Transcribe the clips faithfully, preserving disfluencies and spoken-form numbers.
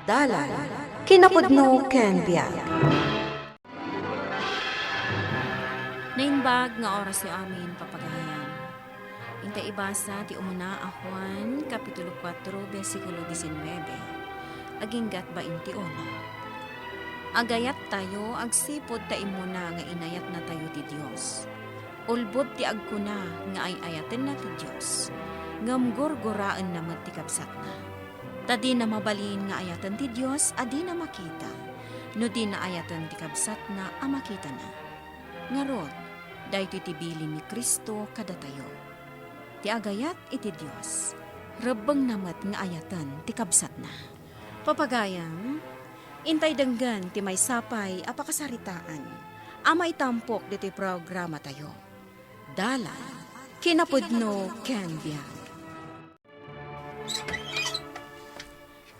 Dalan, kinapudno ken biag. Naimbag nga orasyo amin, papagayam. Inta ibasa ti umuna a Juan, Kapitulo kuatro, bersikulo disinnuebe, agingga baintiuno. Agayattayo agsipud ta immuna nga inayatnatayo ti Dios. Ulbod ti agkuna nga ay-ayatenna ti Dios, ngem gurguraenna met ti kabsatna. Ta dina mabalin nga ayaten ti Dios a dina makita, no dina ayaten ti kabsatna a makitana. Ngarud, daytoy ti bilin ni Cristo kadatayo. Ti agayat iti Dios, rebbengna met nga ayaten ti kabsatna. Papagayam, intay denggen ti maysa pay a pakasaritaan a maitampok ditoy programatayo. Dalan, kinapudno ken biag.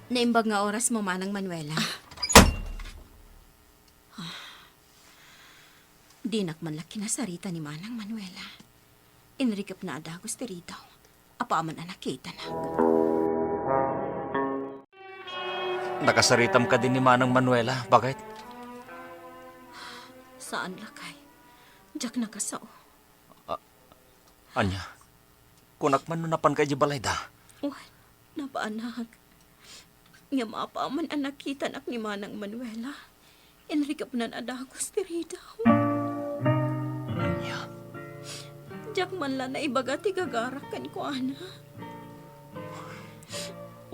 Naimbag nga orasmo, Manang Manuela. Dinak man la kinasarita ni Manang Manuela. Inrikepna a dagus ti ridaw. Apaman a nakitanak. Nakasaritam kadi ni Manang Manuela, baket? Saan, lakay. Diak nakasao. Ania? Kunak man no napanka idiay balayda. Wen, napanak. Ngem apaman a nakitanak ni Manang Manuela, inrikepnan a dagus ti ridaw. Ania? Diak man la naibaga ti gagarak kenkuana.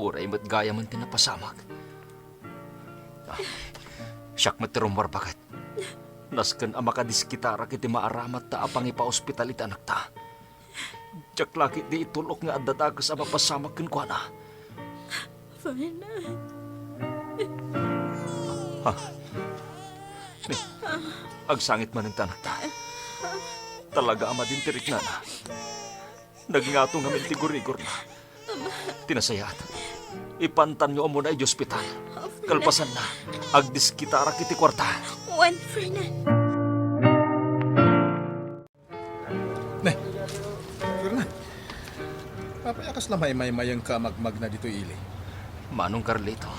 Uray met gayamen ti napasamak. Ah, siak met ti rummuar, baket. Nasken a makadiskitarak iti maaramat ta a pangipaospital iti anakta. Diak la ketdi itul-ok nga adda dakes a mapasamak kenkuana. Fernand. Ha? Ni, agsangit manen ti anakta. Talaga a madin ti riknana. Nagngato ngamin ti gurigorna. Ti nasayaat, ipantanyo umuna idiay ospital. Kalpasanna, agdiskitarak iti kuarta. Wen, Fernand. Ne, Fernand, apay a kasla maymaymayenka a magmagna ditoy ili? Manong Carlito,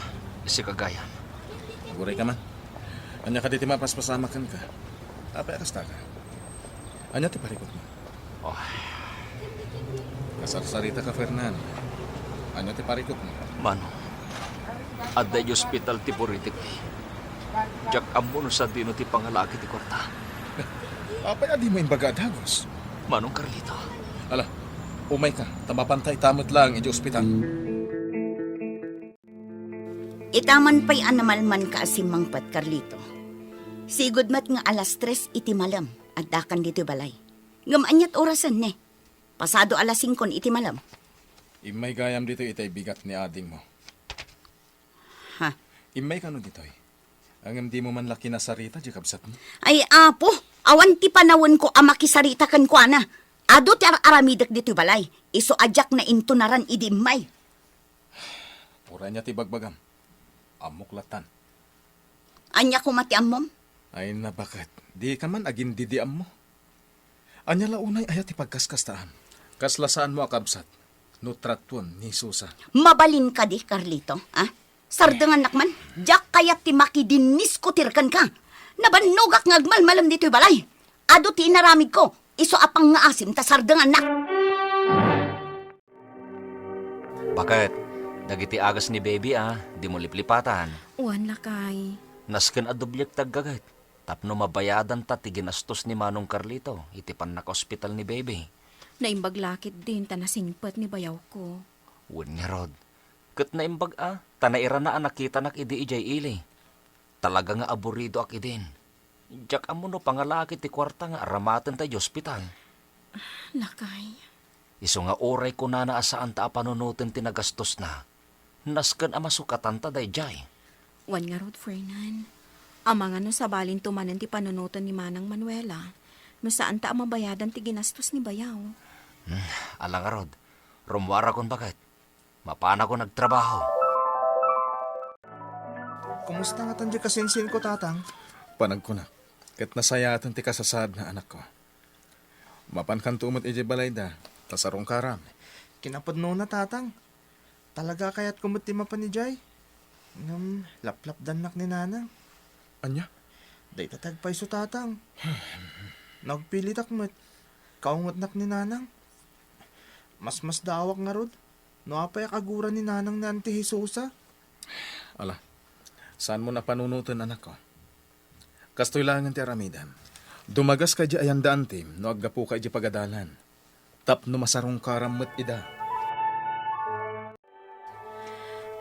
sika gayam. Aguray ka man. Ania kadi ti mapaspasamak kenka? Apay a kastaka? Ania ti parikutmo? Oh. Kasarsaritaka, Fernand. Ania ti parikutmo? Manong, adda idiay ospital ti buritekmi. Diak ammo no sadino ti pangalaak iti kuarta. Apay a dimo imbaga a dagus? Manong Carlito. Ala, umayka, ta mapanta ita met laeng idiay ospital. Ita man pay a namalmanka a simmangpet, Carlito. Sigud met nga alas tres iti malem, addakan ditoy balay. Ngem aniat orasen, ne? Pasado alas singkon iti malem. Immay gayam ditoy itay bigat ni adingmo. Ha? Immay kano ditoy? Ngem dimo man la kinasarita diay kabsatmo? Ay, Apo, awan ti panawenko a makisarita kenkuana. Adu ti ar-aramidek ditoy balay. Isu a diak naintunaran idi immay. Uray ania ti ibagbagam? Ammok lattan. Ania koma ti ammom? Ay, nabaket. Dika man agindidiammo. Ania la unay aya ti pagkaskastaam? Kasla saanmo a kabsat no tratuem ni Susan. Mabalin kadi, Carlito, a? Sardengannak man, diak kayat ti makidinniskutir kenka. Nabannogak nga agmalmalem ditoy balay. Adu ti inaramidko, isu a pangngaasim ta sardengannak. Baket, dagiti agas ni baby a, dimo liplipatan. Wen, lakay. Nasken a dobliek ti aggaget, tapno mabayadanta ti ginastos ni Manong Carlito iti pannakaospital ni baby. Naimbag la ketdin ta nasingpet ni bayawko. Wen ngarud, ket naimbag a, ta nairana a nakitanak idi idiay ili. Talaga nga aburidoak idin. Diak ammo no pangalaak iti kuarta nga aramatenta idiay ospital. Lakay. Isu nga uray kunana a saanta a panunoten ti nagastosna, nasken a masukatanta daydiay. Wen ngarud, Fernan. Amangan no sabalinto manen ti panunoten ni Manang Manuela, no saanta a mabayadan ti ginastos ni bayaw. Hmm, ala ngarud. Rummuarakon baket. Mapanakon agtrabaho. Kumusta ngatan diay kasinsinko, Tatang? Panagkunak, ket nasayaaten ti kasasaadna, anakko. Mapankanto met idiay balayda, ta sarungkaram. Kinapudnona, Tatang. Talaga a kayatko met ti mapan idiay. Ngem, laplapdannak ni Nanang. Ania? Dayta ti agpayso, Tatang. Nagpilitak met. Kaungetnak ni Nanang. Masmasdaawak ngarud no apay a kagura ni Nanang ni Auntie Jesusa. Ala, saanmo a panunoten, anakko. Kastoy laengen ti aramidem. Dumagaska idiay ayan da Auntie no aggapuka idiay pagadalan. Tapno masarungkaram met ida.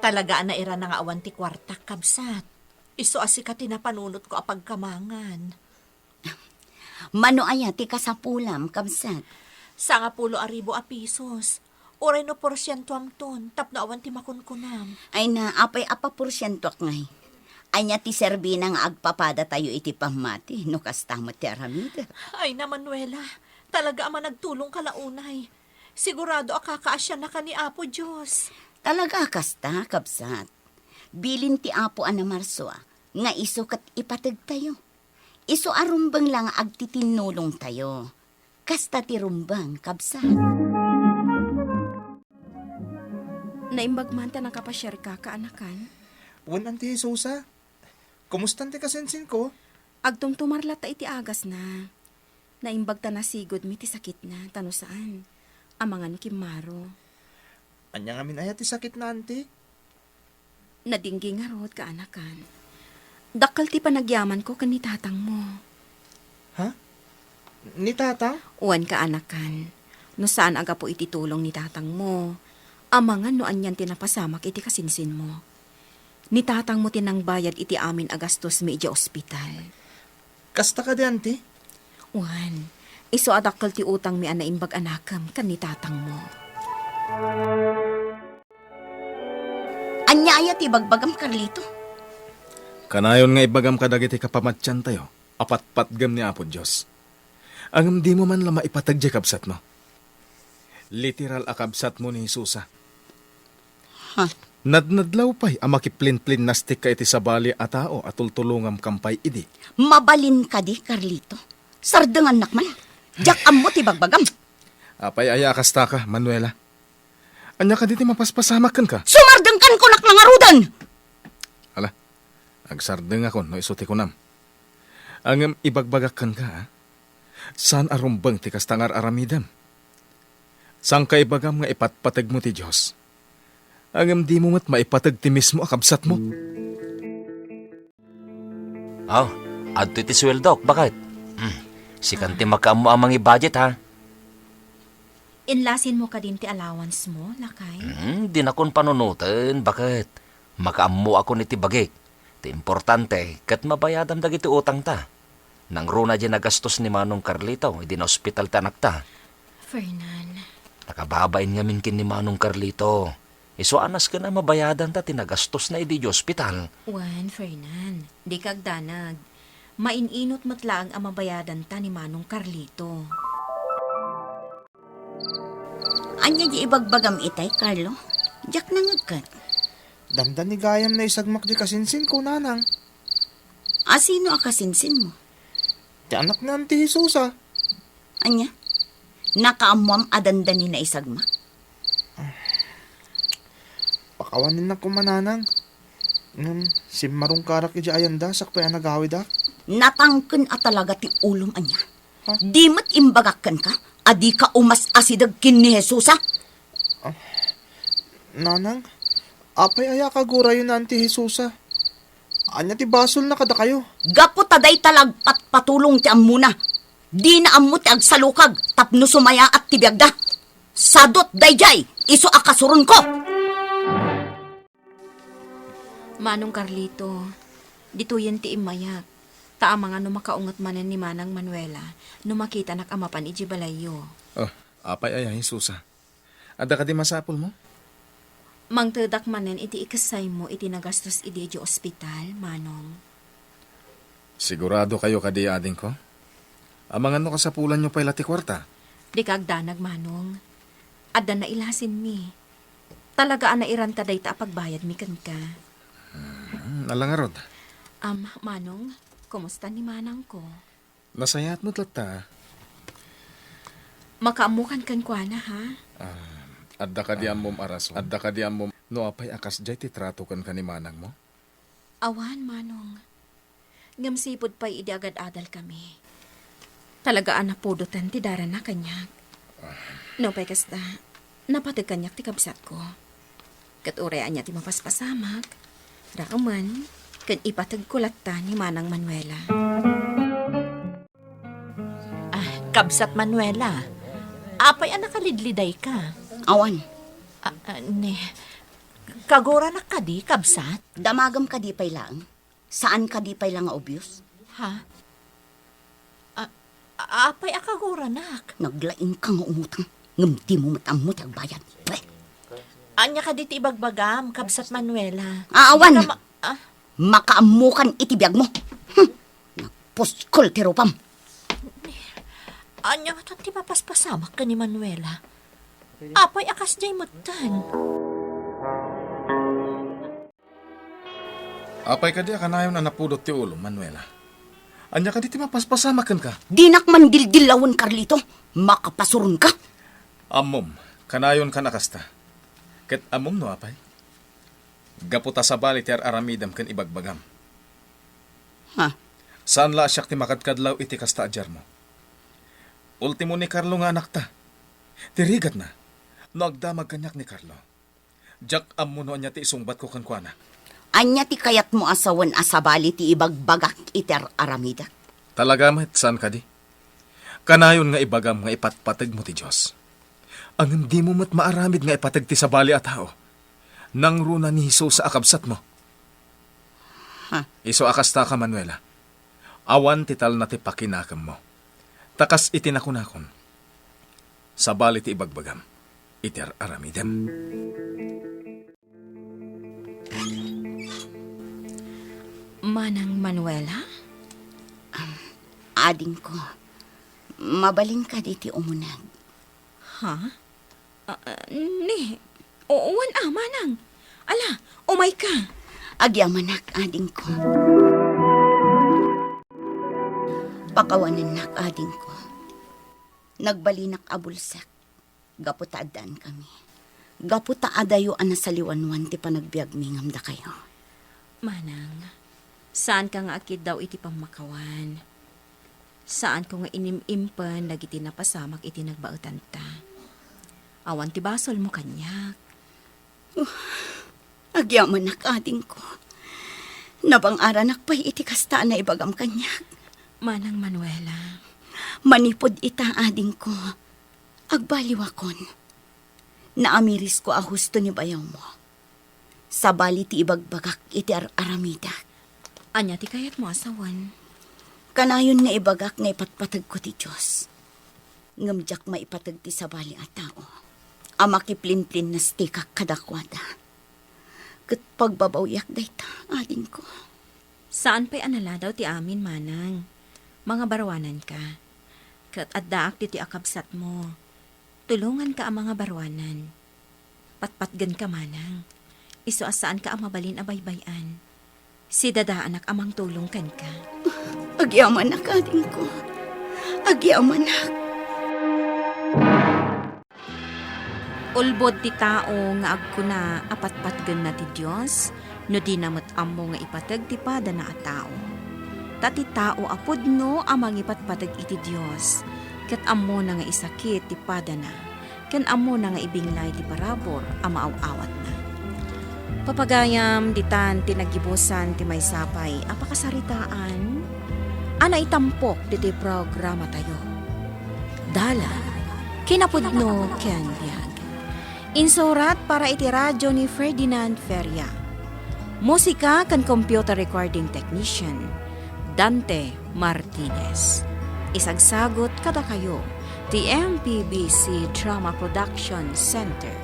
Talaga a nairana nga awan ti kuartak, kabsat. Isu a sika ti napanunotko a pagkamangan. Mano aya ti kasapulam, kabsat? Sangapulo a ribu a pisos. Uray no porsientoamton, tapno awan ti makunkunam. Ay na, apay a paporsientoak ngay? Ania ti serbina nga agpapadatayo iti pammati no kasta met ti aramidek? Ay na, Manuela, talaga a managtulongka la unay. Sigurado a kakaasiannaka ni Apo Dios. Talaga a kasta, kabsat. Bilin ti Apo a namarsua nga isu ket ipategtayo. Isu a rumbeng la nga agtitinnulongtayo. Kasta ti rumbeng, kabsat. Naimbag man ta nakapasiarka, kaanakan? Wen, Auntie Jesusa. Kumustan ti kasinsinko? Agtumtumar latta iti agasna. Naimbag ta nasigudmi ti sakitna, ta no saan, amangan kimmaro. Ania ngamin aya ti sakitna, Auntie? Nadinggi ngarud, kaanakan. Dakkel ti panagyamanko ken ni tatangmo. Ha? Ni Tatang? Wen, kaanakan. No saan a gapu iti tulong ni tatangmo, amangan no anian ti napasamak iti kasinsinmo. Ni tatangmo ti nangbayad iti amin a gastosmi idiay ospital. Kasta kadi, Auntie? Wen, isu a dakkel ti utangmi a naimbag a nakem ken ni tatangmo. Ania aya ti ibagbagam, Carlito? Kanayon nga ibagam kadagiti kapamatiantayo a patpatgem ni Apo Dios. Ngem dimo man la maipateg diay kabsatmo. Literal a kabsatmo ni Jesusa. Ha? Nadnadlaw pay a makiplinplinnastikka iti sabali a tao a tultulongam kam pay idi. Mabalin kadi, Carlito? Sardengannak man. Diak ammo ti bagbagam. Apay aya a kastaka, Manuela? Ania kadi ti mapaspasamak kenka? Sumardengkan, kunak la ngaruden! Ala, agsardengakon no isu ti kunam. Ngem ibagbagak kenka, a? Saan a rumbeng ti kasta nga ar-aramidem. Saanka ibagam nga ipatpategmo ti Dios. Ngem dimo met maipateg ti mismo a kabsatmo. Aw, adtoy ti sueldok, baket. Hmm, sikan ti makaammo a mangi-budget, ha? Inlasinmo kadin ti allowance mo, lakay? Hmm, dinakon panunoten, baket. Makaammoakon iti bagik. Ti importante, ket mabayadam dagiti utangta. Nangruna diay nagastos ni Manong Carlito idi naospital ti anakta. Fernan. Nakababain ngamin ken ni Manong Carlito. Isu a nasken a mabayadanta ti nagastosna idi idiay ospital. Wen, Fernan, dika agdanag. Main-inut met laeng a mabayadanta ni Manong Carlito. Ania ti ibagbagam itay, Carlo? Diak nangngegka. Dandani gayam naisagmak diay kasinsinko, Nanang. A sino a kasinsinmo? Ti anak ni Auntie Jesusa. Ania? Nakaammoam a dandani naisagmak? Pakawaninnak koma, Nanang. Ngem simmarungkarak idiay ayanda sakbay a nagawidak. Natangken a talaga ti ulom, ania? Ha? Di met imbagak kenka a dika umas-asideg ken ni Jesusa? Ah, Nanang, apay aya a kagurayo ni Auntie Jesusa? Ania ti basolna kadakayo? Gapu ta dayta la agpatpatulong ti ammona. Dina ammo ti agsalukag tapno sumayaat ti biagda. Sadut daydiay, isu a kasuronko. Manong Carlito, ditoyen ti immayak, ta amangan no makaunget manen ni Manang Manuela no makitanak a mapan idiay balayyo. Oh, apay aya, Jesusa? Adda kadi masapulmo? Mangtedak manen iti ikessaymo iti nagastos idi idiay ospital, Manong. Sigurado kayo kadi, adingko? Amangan no kasapulanyo pay la ti kuarta? Dika agdanag, Manong. Adda nailasinmi. Talaga a nairanta dayta a pagbayadmi kenka. Hmm, ala ngarud. Am, Manong, kumusta ni manangko? Nasayaat met latta. Makaammokan kenkuana, ha? Ah, adda kadi ammom a rason? Adda kadi ammom? No apay a kasdiay ti trato kenka ni manangmo? Awan, Manong. Ngem sipud pay idi agad-adalkami, talaga a napudoten ti darana kaniak. Nupay kasta, napateg kaniak ti kabsatko. Ket uray ania ti mapaspasamak, raemen, ken ipategko latta ni Manang Manuela. Ah, Kabsat Manuela, apay a nakalidlidayka? Awan. Ah, ah, ne, kaguranak kadi, kabsat? Damagem kadi pay laeng? Saan kadi pay la nga obvious? Ha? Ah, a-, apay a kaguranak? Naglaingka nga umutang, ngem dimo met ammo ti agbayad. Pwe! Ania kadi ti ibagbagam, Kabsat Manuela? Aawan! Dika ma-, ah? Makaammokan iti biagmo. Hmm. Nagpuskol ti rupam. Ania ngatan ti mapaspasamak ken ni Manuela? Apay a kasdiay metten? Apay kadi a kanayon a napudot ti ulom, Manuela? Ania kadi ti mapaspasamak kenka? Dinak mandildilawen, Carlito. Makapasuronka. Ammom, kanayonkan a kasta. Ket ammom no apay? Gapu ta sabali ti ar-aramidem ken ibagbagam. Ha? Saan la a siak ti makadkadlaw iti kasta a diyarmo. Ultimo ni Carlo nga anakta. Ti rigatna, no agdamag kaniak ni Carlo, diak ammo no ania ti isungbatko kenkuana. Ania ti kayatmo a sawen a sabali ti ibagbagak iti ar-aramidek? Talaga met, saan kadi? Kanayon nga ibagam nga ipatpategmo ti Dios. Ngem dimo met maaramid nga ipateg ti sabali a tao. Nangruna ni Jesus a kabsatmo. Ha? Isu a kastaka, Manuela. Awan ti talna ti pakinakemmo. Ta kas iti nakunakon, sabali ti ibagbagam iti ar-aramidem. Manang Manuela? Am, adingko, mabalin kadi ti umuneg? Ha? Ah, ah, ni, o-, wen a, manang. Ala, umayka. Agyamanak, adingko. Pakawanennak, adingko. Nagbalinak a bulsek gapu ta addaankami. Gapu ta adayo a nasaliwanwan ti panagbiagmi ngem dakayo. Manang, saanka nga akiddaw iti pammakawan. Saanko nga inim-impen dagiti napasamak iti nagbaetanta. Awan ti basolmo kaniak. Agyamanak, adingko. Nabang-aranak pay iti kasta a naibagam kaniak. Manang Manuela. Manipud ita, adingko, agbaliwakon. Naamirisko a husto ni bayawmo. Sabali ti ibagbagak iti ar-aramidek. Ania ti kayatmo a sawen? Kanayon nga ibagak nga ipatpategko ti Dios. Ngem diak maipateg ti sabali a tao a makiplinplinnestikak kadakuada. Ket pagbabawiak dayta, adingko. Saan pay a naladaw ti amin, manang. Mangabaruananka. Ket addaak ditoy a kabsatmo. Tulonganka a mangabaruanan. Patpatgenka, manang. Isu a saanka a mabalin a baybay-an. Sidadaanak a mangtulong kenka. Agyamanak, adingko. Agyamanak. Ulbod ti tao nga agkuna a patpatgenna ti Dios, no dina met ammo nga ipateg ti padana a tao. Ta ti tao a pudno a mangipatpateg iti Dios, ket ammona nga isakit ti padana, ken ammona nga ibinglay ti parabur a maaw-awatna. Papagayam, ditan ti naggibusan ti maysa pay a pakasaritaan a naitampok ditoy programatayo. Dalan, kinapudno ken biag. Insurat para iti radyo ni Ferdinand Feria. Musika ken computer recording technician, Dante Martinez. Isagsagut kadakayo ti M P B C Drama Production Center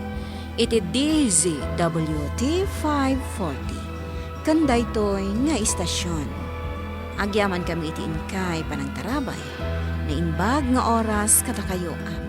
iti D Z W T five forty ken daytoy nga istasion. Agyamankami iti inkay panangtarabay. Naimbag nga oras kadakayo amin.